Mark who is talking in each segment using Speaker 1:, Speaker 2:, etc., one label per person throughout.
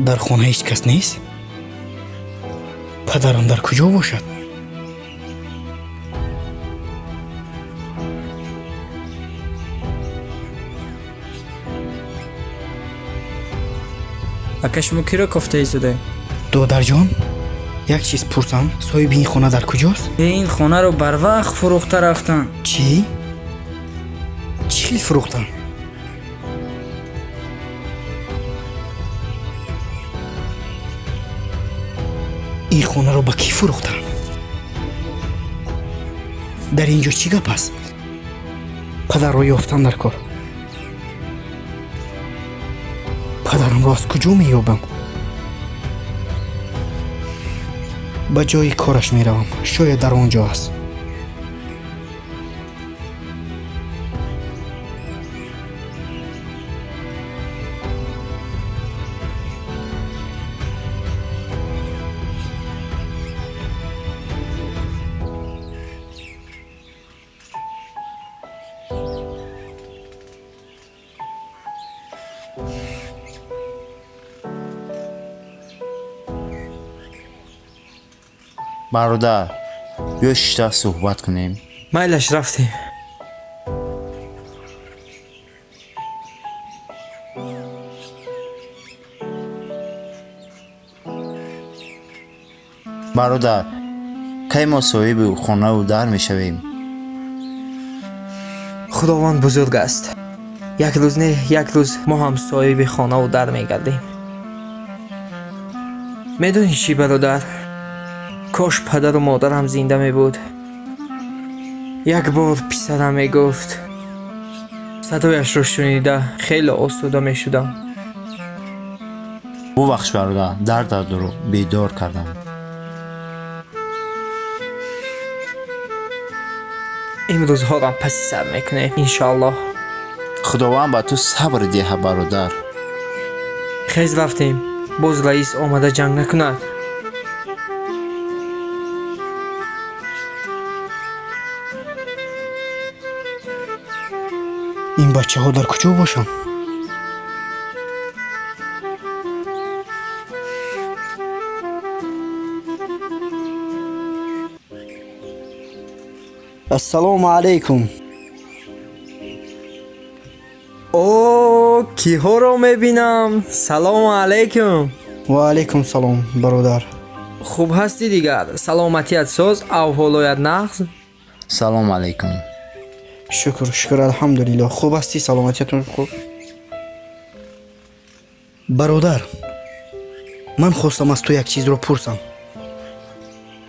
Speaker 1: Дар хона ҳеҷ кас нест? Падарам дар куҷо бошад?
Speaker 2: Ака, шумо киро кофта истодаед?
Speaker 1: Додарҷон, як чиз пурсам, соҳиби ин хона дар куҷост?
Speaker 2: Ин хонаро барвақт фурӯхта рафтанд.
Speaker 1: Чӣ? Чӣ хел фурӯхтанд? Ин хонаро ба кӣ фурӯхтанд? Дар ин ҷо чӣ гап аст? Падарро ёфтан дар кор. Падарамро аз куҷо меёбам? Ба ҷои кораш меравам, шояд дар он ҷо аст.
Speaker 3: Бародар, биё шишта суҳбат кунем.
Speaker 2: Майлаш, рафтем.
Speaker 3: Бародар, кай мо соҳиби хонаву дар мешавем?
Speaker 2: Худованд бузург аст. Як рӯз не, як рӯз мо ҳам соҳиби хонаву дар мегардем. Медонӣ чӣ, бародар? Кош падару модарам зинда мебуд. Як бор писарам мегуфт. Садояшро шунида хеле осуда мешудам.
Speaker 3: Бубахш, бародар, дардатро бедор кардам.
Speaker 2: Имрӯзҳоро паси сар мекунем, иншоаллоҳ.
Speaker 3: Худованд ба ту сабр диҳад, бародар.
Speaker 2: Хез, рафтем, боз раис омада ҷанг накунад.
Speaker 1: Ин бачаҳо дар куҷо бошанд? Ассалому алайкум.
Speaker 2: О, киҳоро мебинам? Салому алайкум.
Speaker 1: Ва алайкум салом, бародар.
Speaker 2: Хуб ҳастӣ дигар? Саломатият соз, авҳолоят нағз?
Speaker 3: Салому алайкум.
Speaker 1: Шукр, шукр, алҳамдулиллоҳ. Хуб ҳастӣ? Саломатиятон хуб? Бародар, ман хостам аз ту як чизро пурсам.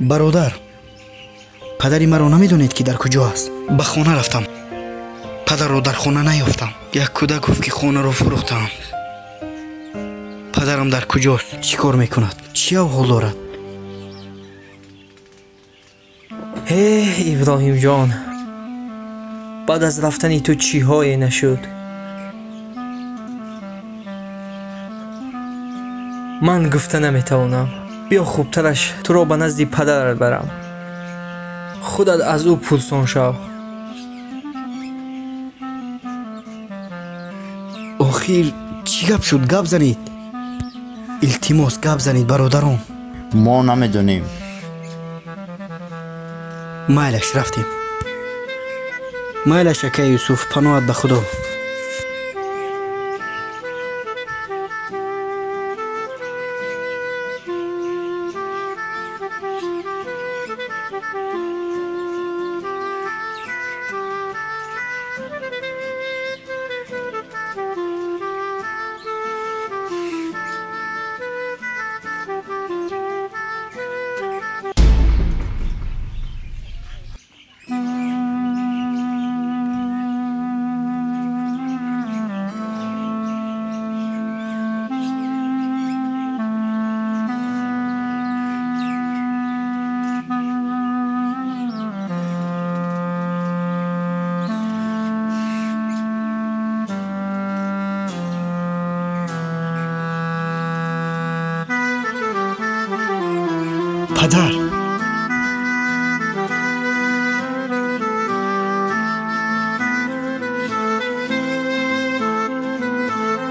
Speaker 1: Бародар, падари маро намедонед, ки дар куҷо аст? Ба хона рафтам, падарро дар хона наёфтам. Як кӯдак гуфт, ки хонаро фурӯхтаам. Падарам дар куҷост? Чӣ кор мекунад? Чӣ авҳол дорад?
Speaker 2: Э, Иброҳимҷон, баъд аз рафтани ту чиҳое нашуд? Ман гуфта наметавонам. Биё, хубтараш туро ба назди падарат барам, худат аз ӯ пурсон шав.
Speaker 1: Охир чӣ гап шуд? Гап занед, илтимос, гап занед, бародарон.
Speaker 3: Мо намедонем.
Speaker 1: Майлаш, рафтем. Майлаш, акаи Юсуф, паноҳат ба Худо. Падар,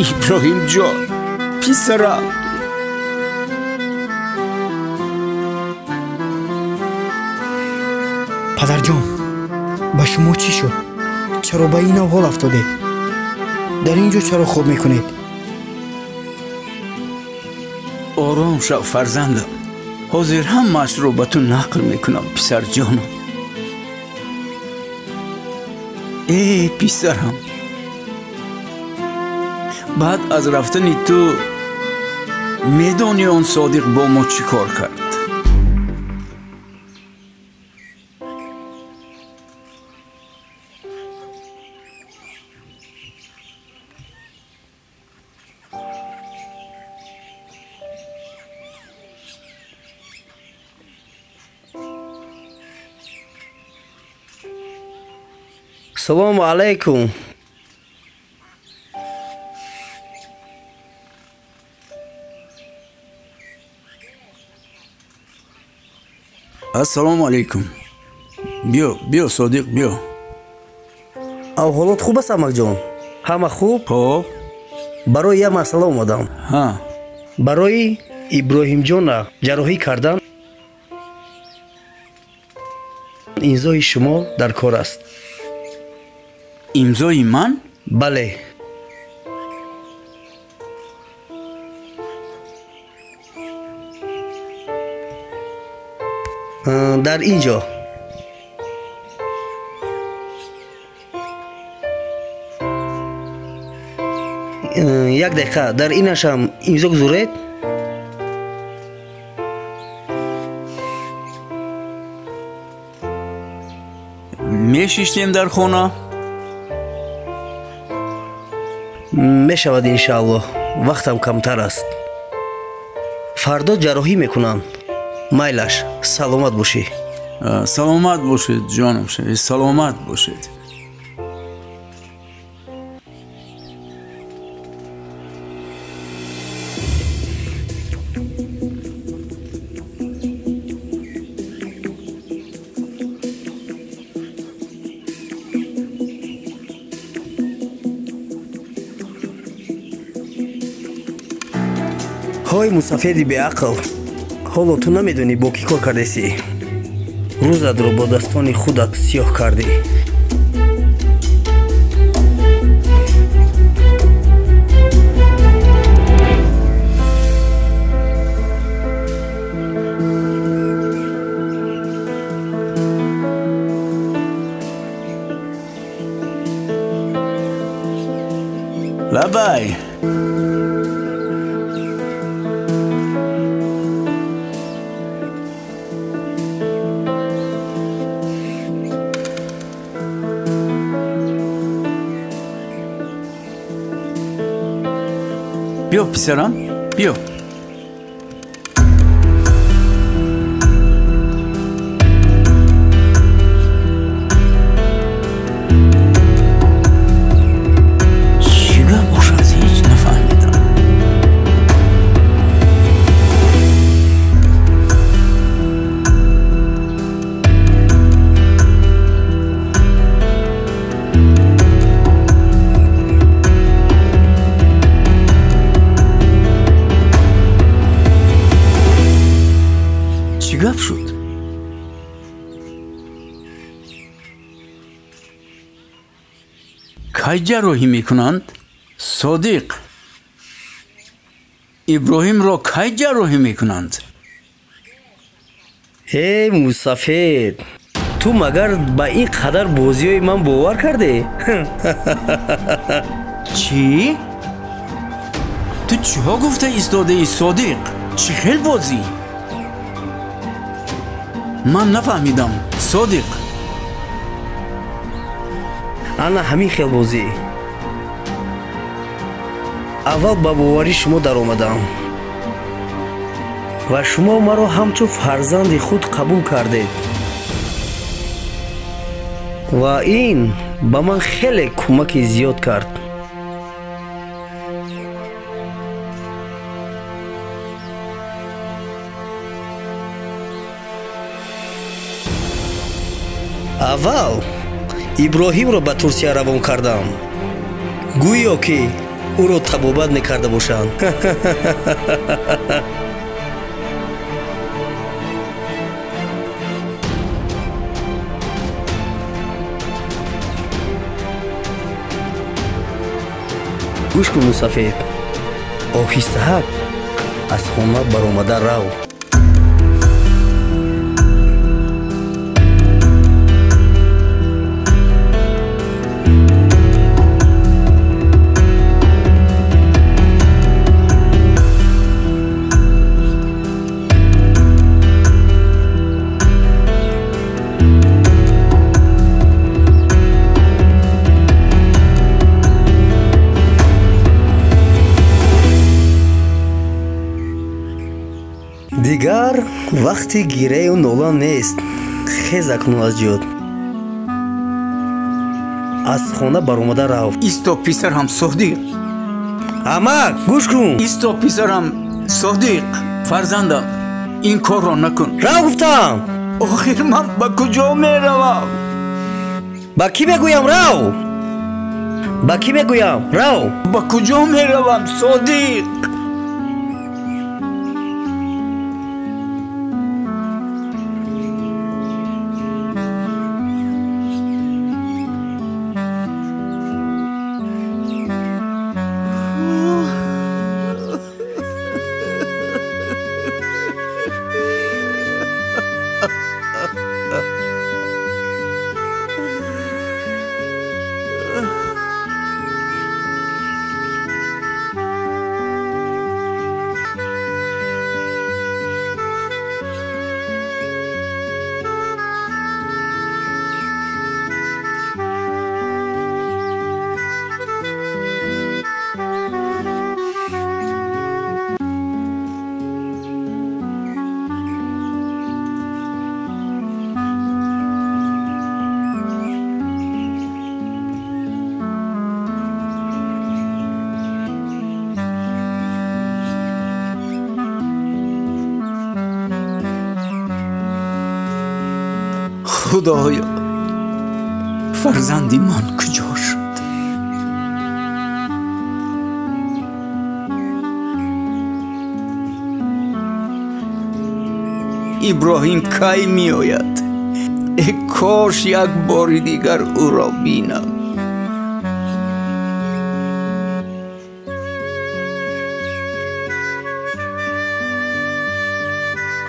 Speaker 4: Иброҳимҷон, писарам,
Speaker 1: Падарҷон, ба шумо чӣ шуд? Чаро ба ин аҳвол афтодед? Дар ин ҷо чаро хоб мекунед?
Speaker 4: Ором шав, фарзандам. Ҳозир ҳамаашро ба ту нақл мекунам, писарҷонам. Э, писарам, баъд аз рафтани ту медонӣ он Содиқ бо мо чӣ кор кард?
Speaker 5: Салому алайкум.
Speaker 4: Ассалому алайкум. Биё, биё, Содиқ, биё.
Speaker 5: Аҳволот хуб аст, амакҷон? Ҳама хуб?
Speaker 4: Хоб.
Speaker 5: Барои як масъала омадам.
Speaker 4: Ҳа.
Speaker 5: Барои Иброҳимҷонра ҷарроҳӣ кардан имзои шумо дар кор аст.
Speaker 4: Имзои ман?
Speaker 5: Бале. Дар ин ҷо. Як дақиқа, дар инашам имзо гузоред.
Speaker 4: Мешиштем дар хона?
Speaker 5: Мешавад, иншааллоҳ. Вақтам камтар аст. Фардо ҷарроҳӣ мекунанд. Майлаш, саломат бошӣ.
Speaker 4: Саломат бошед, ҷонам, саломат бошед.
Speaker 5: Ҳой мусафеди беақл, ҳоло ту намедонӣ бо кӣ кор кардесӣ. Рӯзатро бо дастони худат сиёҳ кардӣ.
Speaker 4: Лабай. Биё, писарам, биё. Чӣ гап бошад, ҳеҷ нафаҳмидам. Чӣ гап шуд? Кай ҷарроҳӣ мекунанд? Содиқ, Иброҳимро кай ҷарроҳӣ мекунанд?
Speaker 5: Э, мусафед, ту магар ба ин қадар бозиҳои ман бовар кардӣ?
Speaker 4: Чӣ? Ту чиҳо гуфта истодаӣ, Содиқ? Чӣ хел бозӣ? Ман нафаҳмидам, Содиқ.
Speaker 5: Ана ҳамин хел бозӣ. Аввал ба боварӣ шумо даромадам ва шумо маро ҳамчун фарзанди худ қабул кардед ва ин ба ман хеле кӯмаки зиёд кард. Аввал Иброҳимро ба Турсия равон кардам, гӯё ки ӯро табобат мекарда бошанд. Гӯш кун мусафед, оҳистаҳак аз хона баромада рав. Дигар вақти гирею нола нест. Хез акнун аз ҷод. Аз хона баромада рав.
Speaker 4: Исто писарам Содиқ.
Speaker 5: Амак, гӯш кун.
Speaker 4: Исто писарам Содиқ. Фарзандам, ин корро накун.
Speaker 5: Рав гуфтам.
Speaker 4: Охир ман ба куҷо меравам?
Speaker 5: Ба кӣ мегӯям рав? Ба кӣ мегӯям рав?
Speaker 4: Ба куҷо меравам Содиқ? Худоё, фарзанди ман куҷо шуд? Иброҳим кай меояд? Э кош як бори дигар ӯро бинам.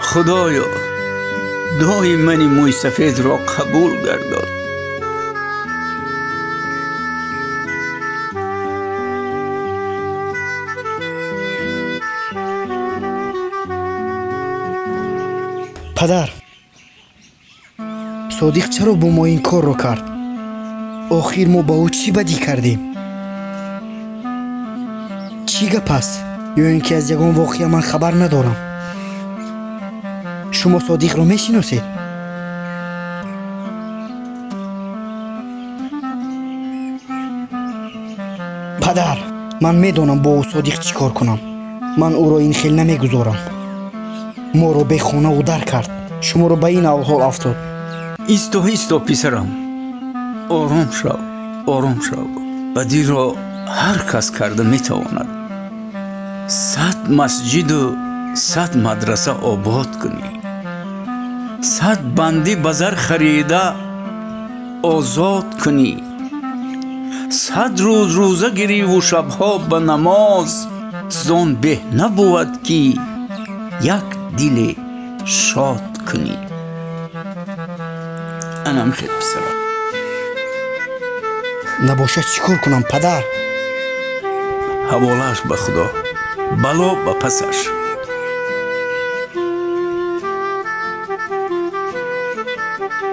Speaker 4: Худоё, дуои мани мӯйсафедро қабул гардон.
Speaker 1: Падар, Содиқ чаро бо мо ин корро кард? Охир мо ба ӯ чӣ бадӣ кардем? Чӣ гап аст? Ё ин ки аз ягон воқеа ман хабар надорам? Шумо Содиқро мешиносед? Падар, ман медонам бо ӯ Содиқ чӣ кор кунам. Ман ӯро ин хел намегузорам. Моро бехонаву дар кард. Шуморо ба ин ҳол афтод.
Speaker 4: Исто, исто писарам. Ором шав, ором шав. Бадиро ҳар кас карда метавонад. 100 масҷиду 100 мадраса обод кунӣ. 100 бандӣ ба зар харида озод кунӣ. 100 рӯз рӯза гириву шабҳо ба намоз, зон беҳ набувад ки як диле шод кунӣ. Анам хел писарам.
Speaker 1: Набошад чӣ кор кунам, падар?
Speaker 4: Ҳаволааш ба Худо, бало ба пасаш.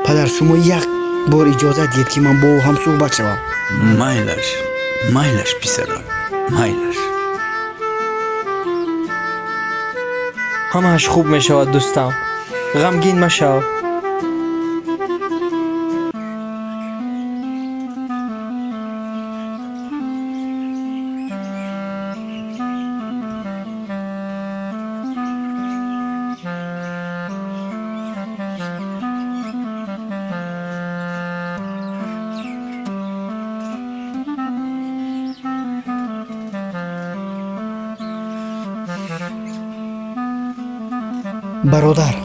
Speaker 1: Падар, шумо як бор иҷозат диҳед ки ман бо ӯ ҳамсӯҳбат шавам.
Speaker 4: Майлаш, майлаш писарам, майлаш.
Speaker 2: Ҳамааш хуб мешавад дӯстам. Ғамгин машав.
Speaker 1: Бародар,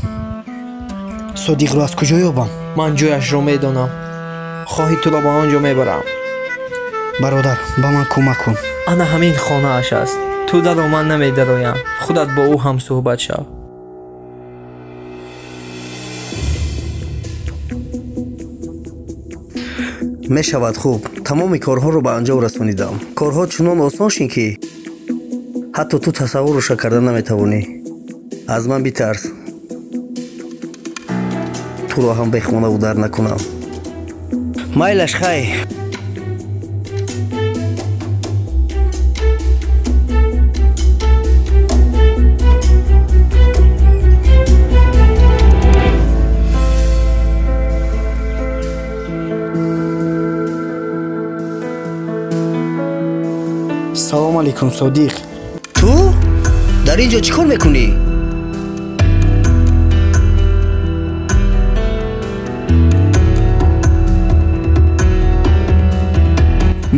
Speaker 1: Содиқро аз куҷо ёбам?
Speaker 2: Ман ҷояшро медонам. Хоҳӣ туро ба он ҷо мебарам.
Speaker 1: Бародар, ба ман кӯмак кун.
Speaker 2: Ана ҳамин хонааш аст. Ту даро, ман намедароям. Худат бо ӯ ҳамсӯҳбат шав.
Speaker 5: Мешавад хуб. Тамоми корҳоро ба анҷом расонидам. Корҳо чунон осон шид, ки ҳатто ту тасаввурша карда наметавонӣ. Аз ман битарс, туро ҳам бехонаву дар накунам. Майлаш, хай.
Speaker 1: Салом алейкум, Содиқ.
Speaker 5: Ту дар ин ҷо чӣ кор мекунӣ?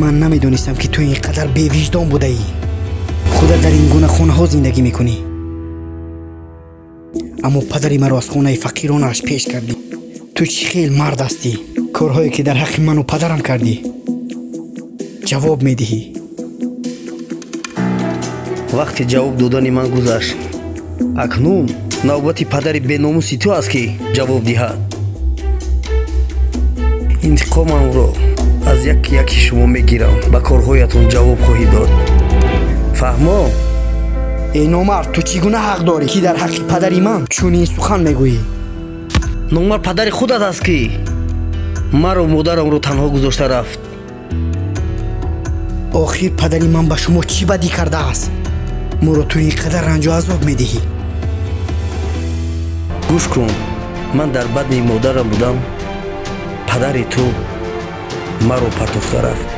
Speaker 1: Ман намедонистам, ки ту ин қадар бевиҷдон будаӣ. Худат дар ин гуна хонаҳо зиндагӣ мекунӣ, аммо падари маро аз хонаи фақиронааш пеш кардӣ. Ту чӣ хел мард ҳастӣ? Корҳое ки дар ҳаққи ману падарам кардӣ, ҷавоб медиҳӣ.
Speaker 5: Вақти ҷавоб додани ман гузашт. Акнун навбати падари беномуси ту аст, ки ҷавоб диҳад. Интиқомамро аз яки яки шумо мегирам. Ба корҳоятон ҷавоб хоҳӣ дод. Фаҳмо?
Speaker 1: Эй номард, ту чӣ гуна ҳақ дорӣ, ки дар ҳаққи падари ман чунин сухан мегӯӣ?
Speaker 5: Номард падари худат аст, ки маро модарамро танҳо гузошта рафт.
Speaker 1: Охир падари ман ба шумо чӣ бадӣ кардааст? Моро ту ин қадар ранҷу азоб медиҳӣ?
Speaker 5: Гӯш кун, ман дар бадни модарам будам, падари ту маро партофта рафт.